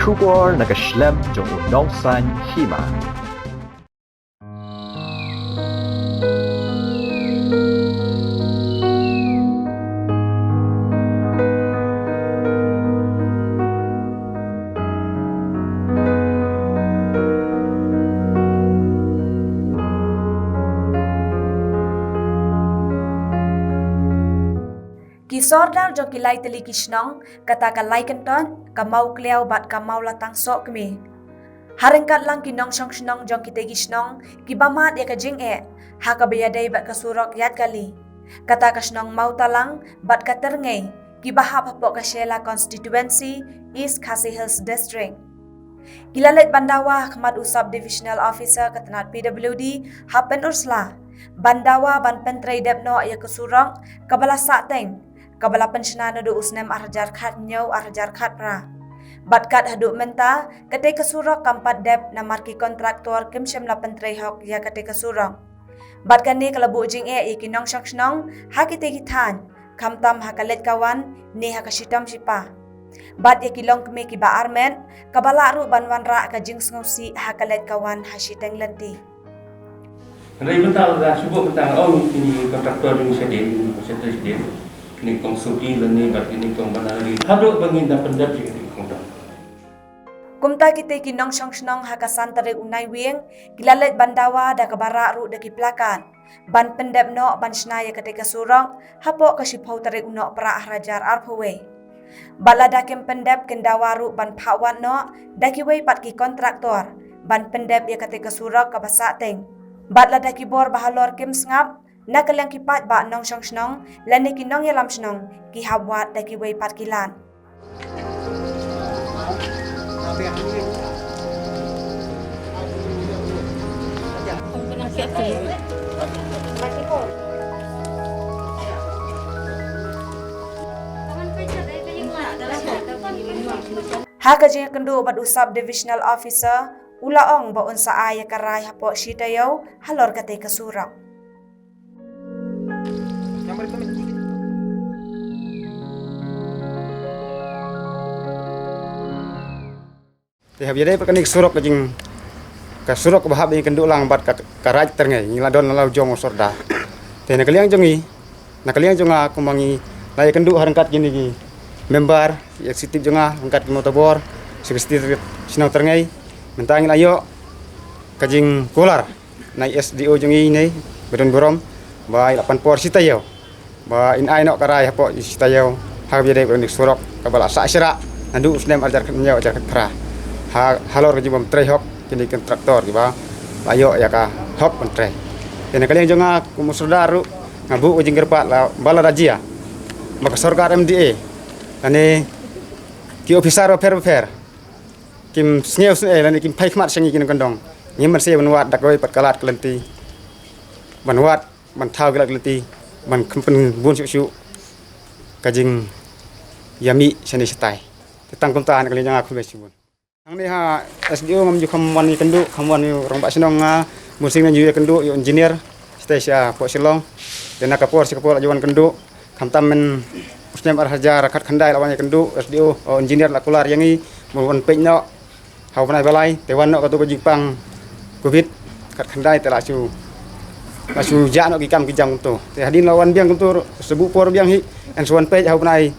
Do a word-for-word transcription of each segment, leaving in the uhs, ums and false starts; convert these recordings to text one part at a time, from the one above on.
Khubor na ka shlem jong u nongsan hima. Ki sordar jong ki lai tylli ki shnong, kata ka Laitkyntoit, ka Mawkliaw bad ka Mawlatang Sohkmie. Ha ryngkat lang ki nongshong shnong jong kitei ki shnong, kiba mad ïa ka jingeh ha kaba ïadei bad ka surok Ïaid Kali. Kata ka shnong Mawtalang bad ka Tyrngei, kiba hap hapoh ka Shella Constituency, East Khasi Hills District. Ki la leit ban dawa ha khmat u Sub Divisional Officer ka tnat P W D ha Pynursla ban dawa ban pyntrei dep noh ïa ka surok kaba la sah teng, kaba la pynshna naduh u snem ar hajar khathynñiew ar hajar khatphra. Bad kat haduh mynta, katei ka surok kam pat dep namar ki kontraktor kim shym la pyntrei hok ïa katei ka surok. Bad kane ka la buh jingeh ïa ki nongshong shnong ha kitei ki thaiñ, khamtam ha ka leit ka wan ne ha ka shitom shipa. Bad ïa ki longkmie kiba armet, kaba lah ruh ban wanrah ka jingsngewsih ha ka leit ka wan ha shiteng lynti. Hynrei mynta la shu buh mynta nga ong kine kontraktor jong ngi shadien, kine kontraktor shadien, kine kong Suki lane bad kine kong Banarali. Haduh ba ngin da pyndep ïa kine kong dang. Kumta kitei ki nongshong shnong ha ka san tarik u Naiwieng, ki la leit ban dawa da kaba rah ruh da ki plakat ban pyndep noh ban shna ïa katei ka surok hapoh ka shiphew tarik u Nohprah ar hajar arphew wei. Bad lada kim pyndep kin dawa ruh ban phah wad noh da kiwei pat ki kontraktor ban pyndep ïa katei ka surok kaba sah teng. Bad lada ki bor ba halor kim sngap, na ka liang ki paidbah nongshong shnong lane ki nongïalam shnong ki hap wad da kiwei pat ki lad. Ha ka jingïakynduh bad u Sub Divisional Officer, u la ong ba un sa ai ïa ka rai hapoh shi taïew halor katei ka surok. Te haba ïadei bad kane ka surok ka jing, ka surok kaba hap ban ïakynduh lang bad ka, ka Raid Tyrngei, ngi la don la u jong u sordar. Te na ka liang jong ngi, na ka liang jong nga kumba ngi la ïakynduh ha ryngkat kine ki member executive jong nga, ryngkat ki motobor, secretary shnong Tyrngei, mynta ngi la ïoh ka jingkular na i S D O jong ngi ne, ba don burom ba i la pan por shi taïew ba in ai noh ka rai hapoh shi taïew ha kaba ïadei bad kane ka surok kaba la sah shrah naduh u snem ar hajar khathynñiew ar hajar khatphra. Ha, halor ka jingbym trei hok kine ki kontraktor kiba la ïoh ïa ka hok ban trei. Te na ka liang jong nga kum u sordar ruh nga buh ka jingkyrpad la ba lada jia ba ka sorkar M D A lane ki ophisar bapher bapher kim sngew sngew lane kim phai khmat sha ngi ki nongkyndong, ngim banse ban wad da kawei pat ka lad ka lynti, ban wad ban thaw ki lad ki lynti, ban kynpynbun shuh shuh ka jingïamih shane shatai. Te tang kumta na ka liang jong nga khublei shibun. Hangne ha S D O ngam ju kham wan ïakynduh, kham wan ïa u rangbah shnong, nga Munsing, ngan ju ïakynduh ïa u engineer shatai shapoh Shillong. Te na ka por sha ka por la ju wan kynduh. Khamtam mynta u snem ar hajar khatkhyndai la wan ïakynduh, S D O, u engineer la kular ïa ngi ban wan peit noh ha u bnai ba lai, te wan noh katto ka jingpang covid khatkhyndai te la shu, la shu jah noh ki kam ki jam kumto. Te hadien la wan biang kumto, shu buh por biang hi, yn shu wan peit ha u bnai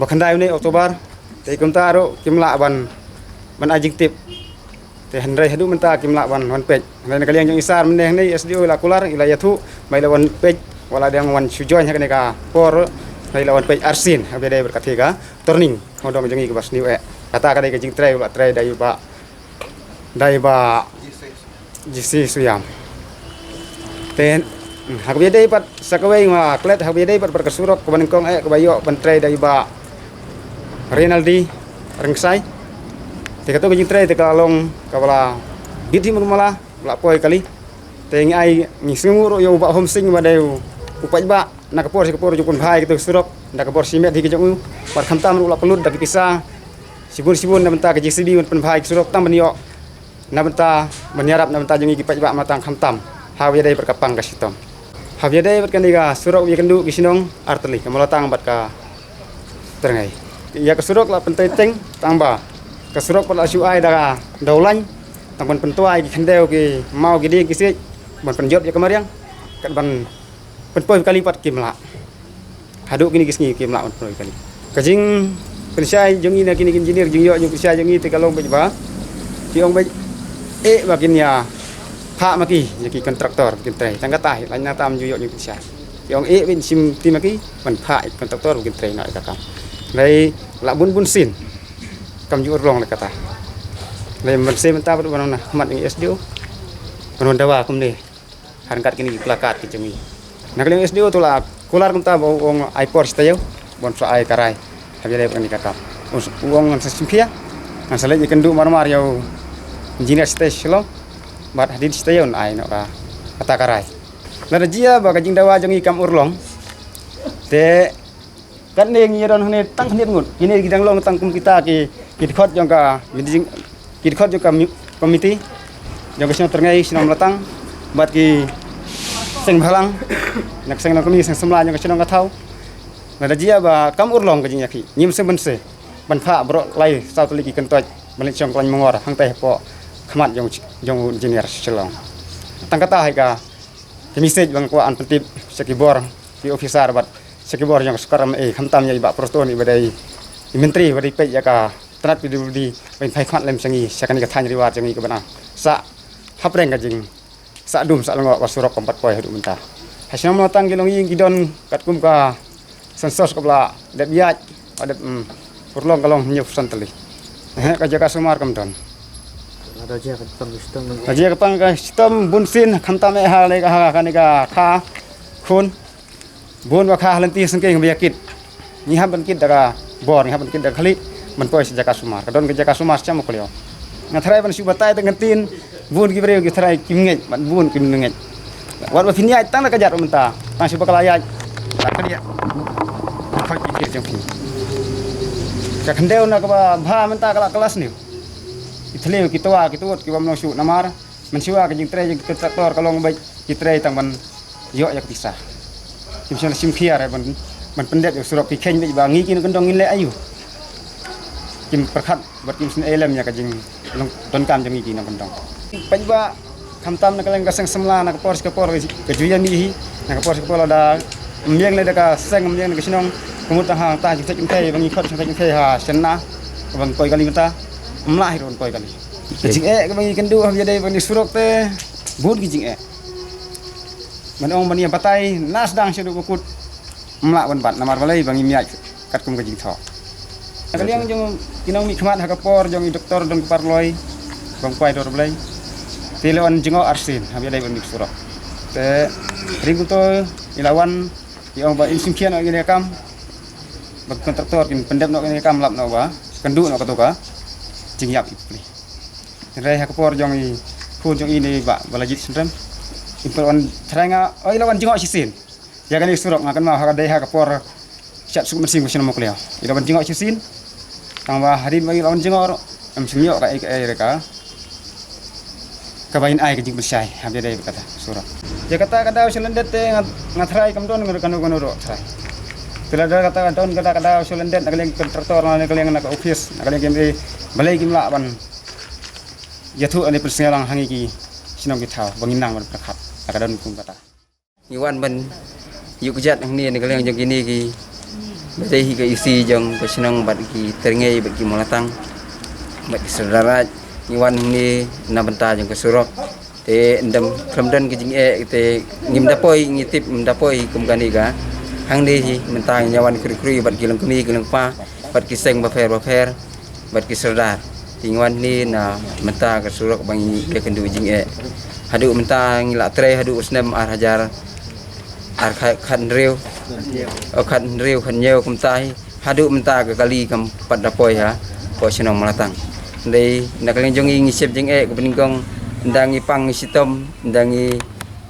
ba khyndai une October, te kumta ruh kim lah ban, ban ai jingtip. Te hynrei haduh mynta kim lah ban wan peit. Hynrei na ka liang jong i sar mynne hangne i S D O i la kular, i la ïathuh ba i la wan peit, wat la dang wan shu join ha kane ka por, hynrei i la wan peit arsien ha kaba ïadei bad katei ka turning khnong dong jong ngi kaba sniew eh. Kata ka dei ka jingtrei ba la trei da i bah, da i bah G C Suiam. Te ha kaba ïadei bad sa kawei nga klet ha kaba ïadei bad, bad ka surok kaba nyngkong eh kaba ïoh ban trei da i bah Rinaldi Rynsan. Te kato ka jingtrei te ka la long kaba la bit hi mut mala, la poi kali. Te ngi ai, ngi sngewnguh ruh ïa u bah Hom Sing ba dei u, u paidbah na ka por sha ka por jong u pynbha ïa kato ka surok da ka bor shimet hi ka jong u. Bad khamtam ruh la pynlut da ki pisa shibun shibun na bynta ka J C B ban pynbha ïa ka surok tang ban ïoh na bynta ban ïarap na bynta jong ngi ki paidbah, ma tang khamtam ha kaba ïadei bad ka pang ka shitom. Ha kaba ïadei bad kane ka surok ba ïakynduh ki shnong artylli, ka Mawlatang bad ka Tyrngei. Ïa ka surok la pyntrei teng tang ba Ka surok pat la shu ai da ka dawlain, tang ban pyntuai ki khyndew ki maw ki dieng ki siej, ban pynjot ïa ka mariang, kat ban pynpoi kali pat kim lah. Haduh kine ki sngi kim lah ban pynpoi kali. Ka jingpynshai jong ngi na kine ki engineer, jingïoh jingpynshai jong ngi te ka long beit ba ki ong beit eh ba kin ïa phah ma ki ïa ki kontraktor ba kin trei. Tang kata hi laiñ na tam ju ïoh jingpynshai. Ki ong eh beit shim ti ma ki ban phah ïa ki kontraktor ba kin trei noh ïa ka kam. Lai la bun bun sien. Kam ju urlong la kata. Lai ban se mynta ban wan na khmat ïa S D O. Ban wan dawa kumne. Har kat kine ki plakat ki jong ngi. Na ka liang S D O to la kular kumta ba u ong ai por shi taïew ban sa ai ka rai. Haba ïadei bad kane ka kam u ong ngan sa shim khia, ngan sa leit ïakynduh marmar ïa u engineer sha Shillong. Bad hadien shi taïew un ai noh ka kata ka rai. Lada jia ba ka jingdawa jong ngi kam urlong, te katne ngi ïa don hangne tang khyndiat ngut. Kine ki dang long tang kum kita ki, ki dkhot jong ka meeting, ki dkhot jong ka mi-, komiti jong ka shnong Tyrngei, shnong Mlatang, bad ki seng bhalang, na ka seng nongkmie, seng samla jong ka shnong ka thaw. Lada jia ba kam urlong ka jingïakhih, ngim seng ban se ban phah baroh lai saw tylli ki kyntoit ban leit shong khlaiñ mongor hangtai hapoh khmat jong, jong u engineer Shillong. Tang kata hi ka, ka message ba nga kwah ban pyntip sha ki bor ki officer bad sha ki bor jong ka sorkar, eh, khamtam ïa i Bah Prestone iba dei i myntri ba dei peit ïa ka tnat P W D ba in phai khmat lem sha ngi sha kane ka thaiñ Ri War jong ngi kaba na sah hapdeng ka jingsah dum sah lyngngoh ba surok kam pat poi haduh mynta. Ha shnong Mlatang ki longïing ki don katkum ka census kaba la dep ïaid, ba dep, mm, pyrlong ka long hynñiew percent tylli. Eh, ka jaka sumar kam don. Ka jaka tang ka shitom bun sien khamtam eh ha le ka ha kane ka kha khun. Bun ba kha ha lynti sengkeng ba ïa kit. Ngi hap ban kit da ka bor, ngi hap ban kit da ka khlieh ban poi sha jaka sumar. Ka don ka jaka sumar sha Mawkliaw. Nga tharai ban shu batai tang ka ktien, bun ki briew ki tharai kim ngeit, bad bun kim ngeit. Wat ba phin ïaid tang da ka jat mynta, tang shu ba ka la ïaid. Da ka ïaid. Khoi ki kir jong phi. Ka khyndew na kaba bha mynta ka la ka la sniew. Ki thliew ki twa ki tuot ki bym long shuh namar Mynshuwa ka jingtrei jong ki kontraktor ka long beit ki trei tang ban ïoh ïa ka pisa. Kim shym la shim khia re ban, ban pyndep ïa u surok, ki kheiñ beit ba ngi ki nongkyndong ngin leh aïu. Kim pyrkhat bad kim shym ei lem ïa ka jingdonkam jong ngi ki nongkyndong. Peit ba khamtam na ka liang ka seng samla na ka por sha ka por ka ju ïa mih hi, na ka por sha ka por lada ym ïeng lei da ka seng, ym ïeng da ka shnong, ka mut tang hangta jingthait jingthait ba ngi khot jingthait jingthait ha shynna ban poi kali mynta, ym lah hi ruh ban poi kali. Ka jingeh kaba ngi kynduh haba ïadei bad kane ka surok te bun ki jingeh. Ban ong ban ïa batai na sdang shaduh ba kut ym lah ban bat namar balei ba ngim ïaid katkum ka jingthoh. Na ka liang jong ki nongmihkhmat ha ka por jong i doktor Don Kparloi, Bang Kwai Dorblei, te la wan jngoh arsien haba ïadei bad kane ka surok. Te ring kumto i la wan i ong ba in shim khia noh ïa kane ka kam, ba ki kontraktor kin pyndep noh ïa kane ka kam, lap noh ba kynduh noh kato ka jingïap i pli. Hynrei ha ka por jong i khun jong i ne i Bah Balajied Synrem, i pynwan tharai nga, oh, i la wan jngoh shisien ïa kane ka surok, nga kynmaw ha ka dei ha ka por shad suk mynsiem ka shnong Mawkliaw. I la wan jngoh shisien. Tang ba hadien ba i la wan jngoh ruh, ym shym ïoh kaei kaei re ka, kaba in ai ka jingpynshai haba ïadei bad kata ka surok. Ïa kata ka daw sha lyndet te nga, nga tharai kam don kano kano ruh tharai. Te lada kata ka don kata ka daw sha lyndet na ka liang ki kontraktor, na ka liang na ka office, na ka liang ki M D A, balei kim lah ban ïathuh ne pynsngew lang ha ngi ki shnong ki thaw ba ngin nang ban pyrkhat. Lada ka don kum kata. Ngi wan ban ïuh kjat hangne na ka liang jong kine ki, ba dei hi ka E C jong ka shnong bad ki Tyrngei bad ki Mawlatang bad ki Sordar Raid. Ngi wan hangne na bynta jong ka surok. Te ym don, khlem don ka jingeh te ngim da poi, ngi tip ym da poi kum kane ka. Hangne hi mynta ngi ïa wan khri khri bad ki longkmie ki longkpa bad ki seng bapher bapher bad ki sordar. Te ngi wan hangne na mynta ka surok ba ngi ïakynduh jingeh. Haduh mynta ngi la trei haduh u snem ar hajar ar khat, khathynriew, oh, khathynriew khathynñiew kumta hi. Haduh mynta ka kali kam pat da poi hapoh shnong Mawlatang. Dei na ka liang jong ngi ngi sep jingeh kaba nyngkong, ynda ngi pang ngi shitom, ynda ngi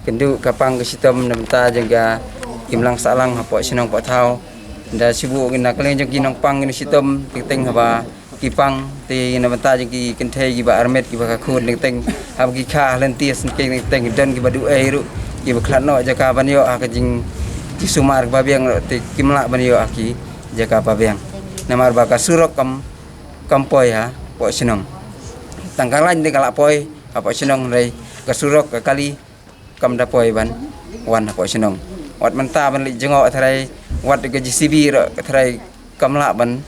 kynduh ka pang ka shitom na bynta jong ka imlang sahlang hapoh shnong poh thaw. Ynda shu buh na ka liang jong ki nongpang ki nongshitom, teng teng haba ki pang te na bynta jong ki kynthei kiba armet kiba ka khun, teng teng haba ki kha ha lynti ha syngkien, teng teng don kiba duh ei ruh, kiba khlad noh jaka ban ïoh ha ka jing, ki sumar kiba biang ruh te kim lah ban ïoh ha ki jaka ba biang. Namar ba ka surok kam, kam poi ha Hapoh shnong. Tang ka lain te ka la poi hapoh shnong, hynrei ka surok ka kali kam da poi ban wan hapoh shnong. Wat mynta ban leit jngoh tharai wat ka J C B ruh tharai kam lah ban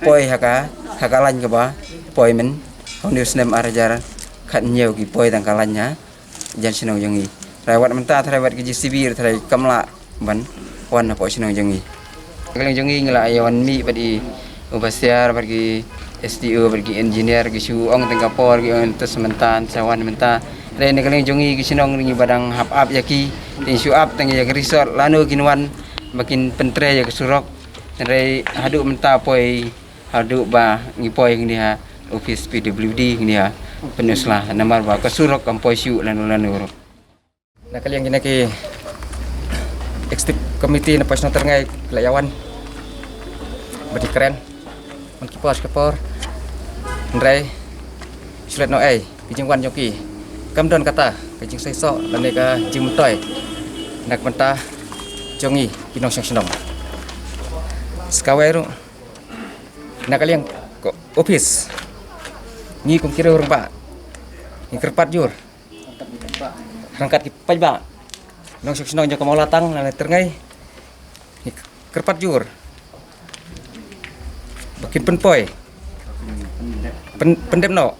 poi ha ka, ha ka lain kaba poi mynhynnin u snem ar hajar khathynñiew ki poi tang ka lain ha jan shnong jong ngi. Tharai wat mynta tharai wat ka J C B tharai kam lah ban wan hapoh shnong jong ngi. Na ka liang jong ngi ngi la ïa wan mih bad i u basiar bad ki S D O bad ki engineer, ki shu ong tang ka por, ki ong te sa mynta sa wan mynta. Hynrei na ka liang jong ngi ki shnong ngi ba dang hap ap ïa ki, te shu ap tang ïa ka resort lano kin wan ba kin pyntrei ïa ka surok. Hynrei haduh mynta poi, haduh ba ngi poi hangne ha office P W D hangne ha Pynursla, namar ba ka surok kam poi shuh lano lano ruh. Na ka liang kine ki executive committee na Passion Tyrngai ki la ïa wan bad ki kren man ki por sha ki por, hynrei shu leit noh ei, ki jingwan jong ki kam don kata ka jingseisoh lane ka jingmyntoi na ka bynta jong ngi ki nongshong shnong. Sa kawei ruh, na ka liang ka office, ngi kum ki riew rangbah ngi kyrpad jur ryngkat ki paidbah nongshong shnong jong ka Mawlatang lane Tyrngai, ngi kyrpad jur ba kin pynpoi, pyn, pyndep noh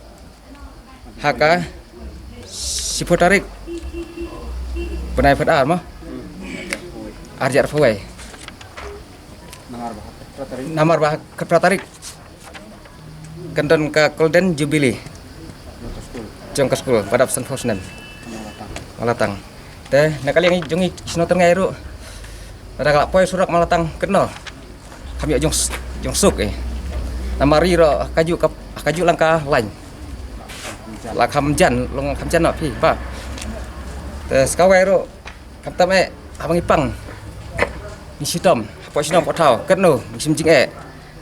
ha ka shiphew tarik bnai Phadar mo, ar hajar arphew wei. Namar ba ha ka phra tarik kan don ka Golden Jubilee jong ka skul ba dap sanphew snem. Mawlatang. Te na ka liang jong ngi ki shnong Tyrngai ruh, lada ka la poi surok Mawlatang kynnoh, kham ïoh jong, jong suk eh. Namar ri ruh ha kajuh ka, ha kajuh lang ka lain la kham jan, long kham jan noh phi ba. Te sa kawei ruh, khamtam eh haba ngi pang ngi shitom hapoh shnong hapoh thaw, katno ngi shim jingeh.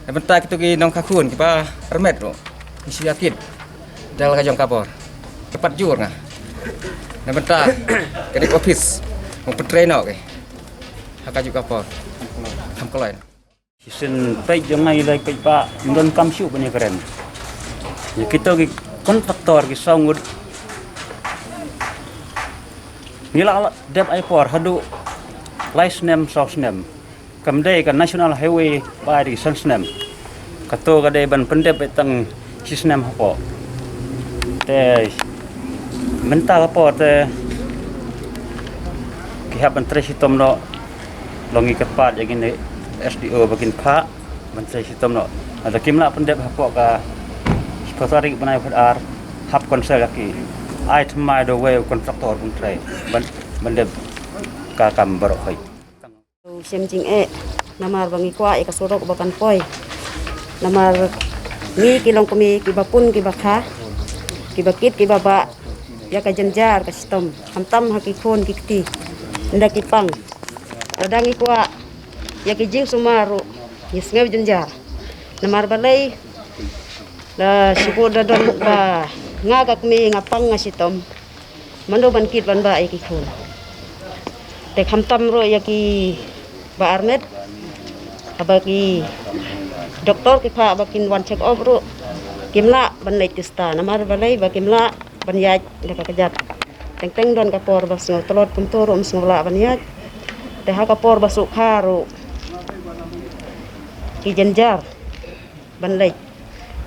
Na bynta kito ki nongkha khun kiba armet ruh, ngi shu ïa kit da la ka jong ka bor. Kyrpad jur nga na bynta ka dei ka office, ban pyntrei noh ki ha kajuh ka por. Kham kloi. Shisien peit jong nga i la peit ba ym don kam shuh ban ïa kren ïa kito ki kontraktor ki saw ngut. Ngi la dep ai por haduh lai snem saw snem. Kam dei ka National Highway ba dei san snem. Kato ka dei ban pyndep beit tang shi snem hapoh. Te mynta ka por te ki hap ban trei shitom noh. Long ngi kyrpad ïa kine S D O ba kin phah ban trei shitom noh. Lada kim lah pyndep hapoh ka shiphew tarik bnai Phadar, hap council ïa ki ai thymmai da uwei u kontraktor ban trei ban, ban dep ka kam baroh khoit. Shem jingeh namar ba ngi kwah ïa ka surok ba kan poi. Namar ngi ki long kmie kiba pun kiba kha, kiba kit kiba bah ïa ka jynjar ka shitom, khamtam ha ki khun ki kti. Ynda ki pang, lada ngi kwah ïa ki jingsumar ruh ngi sngew jynjar. Namar balei? La shu da don ba nga ka kmie nga pang nga shitom. Mano ban kit ban bah ïa ki khun? Te khamtam ruh ïa kiba armet, haba ki doktor ki phah ba kin wan check up ruh, kim lah ban leit tista. Namar balei? Ba kim lah ban ïaid da ka kjat. Teng teng don ka por ba sngew tlot kumto ruh ym sngew lah ban ïaid. Te ha ka por ba shu kha ruh ki jynjar ban leit.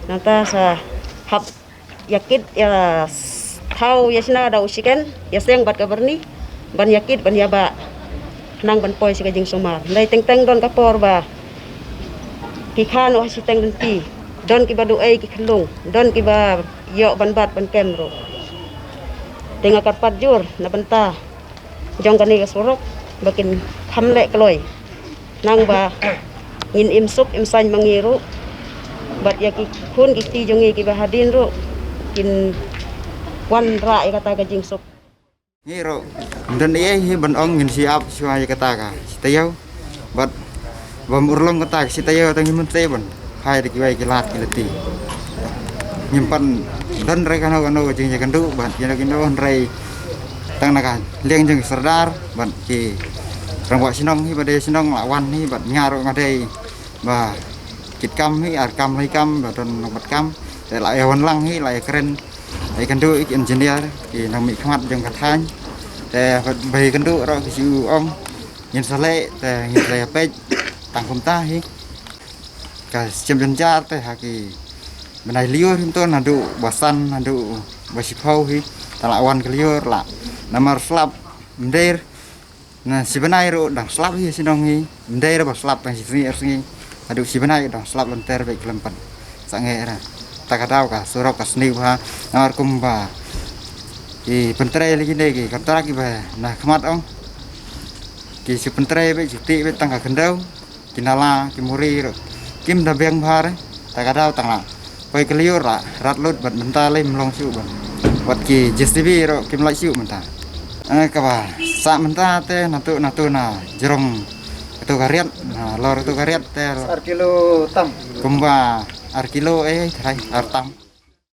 Nangta sa hap ïa kit ïa s-, thaw ïa shna da u shiken, ïa seng bad ka byrni ban ïa kit ban ïa bah, khnang ban poi sha ka jingsumar. Hynrei teng teng don ka por ba ki kha noh ha shiteng lynti, don kiba duh ei ki khyllung, don kiba ïoh ban bat ban kem ruh. Te nga kyrpad jur na bynta jong kane ka surok ba kin kham leh kloi, nang ba ngin im suk im saiñ ma ngi ruh bad ïa ki khun ki kti jong ngi kiba hadien ruh kin wanrah ïa kata ka jingsuk. Ngi ruh ym don ei ei hi ban ong, ngin shu ap shuwa ïa kata ka shi taïew. Bad bym urlong kata ka shi taïew, tang ngim trei ban phai da kiwei ki lad ki lynti. Ngim pat don re kano kano ka jingïakynduh bad kino kino, hynrei tang na ka liang jong ki sordar bad ki rangbah shnong hi ba dei shnong la wan hi bad nga ruh nga dei ba Kam hi ar kam lai kam ba don nongbat kam. Te la ïa wan lang hi la ïa kren. Ïa kynduh ki engineer ki nongmihkhmat jong ka thaiñ. Te ba ïa kynduh ruh ki shu ong ngin sa leh te ngin sa ïa peit tang kumta hi. Ka siem jynjar te ha ki bnai lyiur hynto naduh ba san naduh ba shiphew hi. Te la wan ka lyiur la namar slap mder. Na shi bnai ruh dang slap hi shnong hi. Mder ba slap tang shi sngi ar sngi. Haduh shi bnai dang slap lynter bad khlem pat sangeh ra. Ta ka daw ka surok ka sniew bha. Namar kumba ki pyntrei lagi ne ki kontrak kiba na khmat ong ki shu pyntrei bad shu tih bad tang ka khyndew. Ki nala ki muri ruh kim da biang bha re. Ta ka daw tang la poi ka lyiur la rat lut bad mynta lei mlong shuh bad wat ki J C B ruh kim lait shuh mynta. Eh, kaba sah mynta te natu natu na jrong katu ka riat na lor katu ka riat te ar kilo tam. Kumba ar kilo eh trai ar tam.